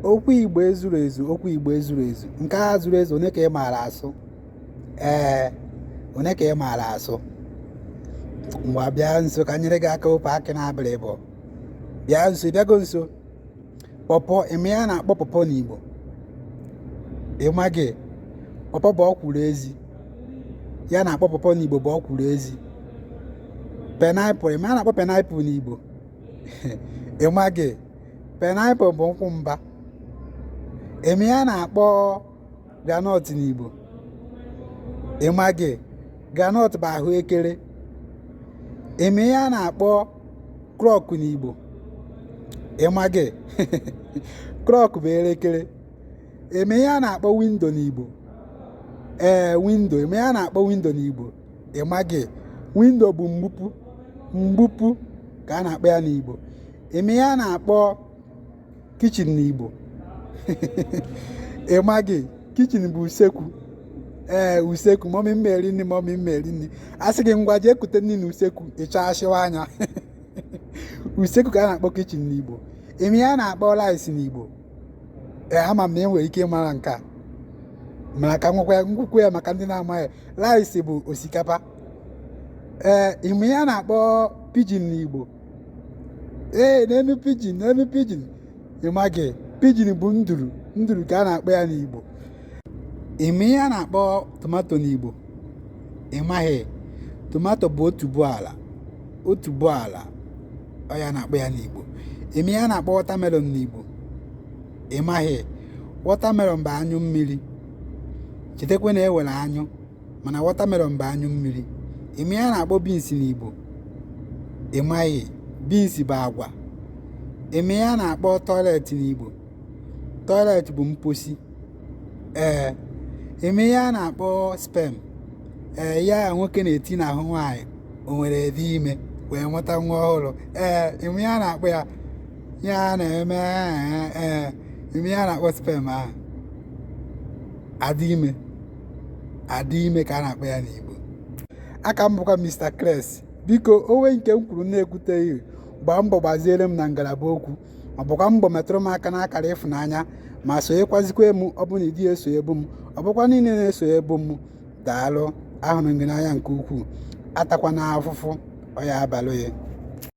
Okwu Igbo ezuru ezu, okwu Igbo ezuru ezu. Nke a zuru ezu, one ka ị maara asụ? Ee, one ka ị maara asụ? Ngwa, bịa nso ka nyere gị aka. Ofe akị na abịrịbọ. Bịa nso, bịago nso. Pọpọ, ịma ya na-akpọ pọpọ n'Igbo? Ị maghị? Pọpọ bụ ọkwụrụ ezi. Ya na-akpọ pọpọ n'Igbo bụ ọkwụrụ ezi. Pineapple, ịma ya na-akpọ pineapple n'Igbo? Ị maghị? Pineapple bụ nkwụ mba. Ịma ya na-akpọ groundnut n'Igbo? Ị maghị? Groundnut bụ ahụekere. Ịma ya na-akpọ clock n'Igbo? Ị maghị? Clock bụ elekere. Ịma ihe a na-akpọ window n'Igbo? Ee, window, ịma ihe a na-akpọ window n'Igbo? Ị maghị? Window bụ mgbupu. Mgbupu ka a na-akpọ ya n'Igbo. Ịma ihe a na-akpọ kitchen n'Igbo? Ị maghị? Kitchen bụ usekwu. Ee, usekwu. Mummy mma eri nri, mummy mma eri nri. A sị gị ngwa, jee kute nri na usekwu, ị chọọ asịwa anya. Usekwu ka a na-akpọ kitchen n'Igbo. Ịma ihe a na-akpọ rice n'Igbo? Ee, ama m na e nwere ike ịmara nke a, mana ka nwekwa nkwukwu ya maka ndị na-amaghị. Rice bụ osikapa. Ee, ịma ihe a na-akpọ pigeon n'Igbo? Ee, n'enu pigeon, n'enu pigeon. Ị maghị? Pigeon bụ nduru. Nduru ka a na-akpọ ya n'Igbo. Ịma ihe a na-akpọ tomato n'Igbo? Ị maghị? Tomato bụ otuboala. Otuboala, ọ ya na-akpọ ya n'Igbo. Ịma ihe a na-akpọ watermelon n'Igbo? Ị maghị? Watermelon bụ anyụ mmiri. Chetakwa na e nwere anyụ, mana watermelon bụ anyụ mmiri. Ịma ihe a na-akpọ beans n'Igbo? Ị maghị? Beans bụ agwa. Ịma ihe a na-akpọ toilet n'Igbo? Toilet bụ mposi. Ee, ịma ihe a na-akpọ sperm? Ee, ihe a nwoke na-eti n'ahụ nwaanyị o nwere dị ime wee mụta nwa ọhụrụ. Ee, ịma ihe a na-akpọ ya? Ihe a na-eme. Ee, ịma ihe a na-akpọ sperm ahụ? Adị ime. Adị ime ka a na-akpọ ya n'Igbo. Aka m bụkwa Mr. Kres. Biko, onwe nke m kwuru na-ekwuteghị, gbaa mbọ gbaziere m na ngalaba okwu, ma bụkwa mbọ metụrụ m aka n'akara ịfụnanya, ma sonyekwazikwa m. Ọ bụ na ịdị esonyebu m, ọ bụkwa niile na-esonyebu m, daalụ. Ahụrụ m gị n'anya nke ukwuu. Atakwana afụfụ, ọ ya abalị.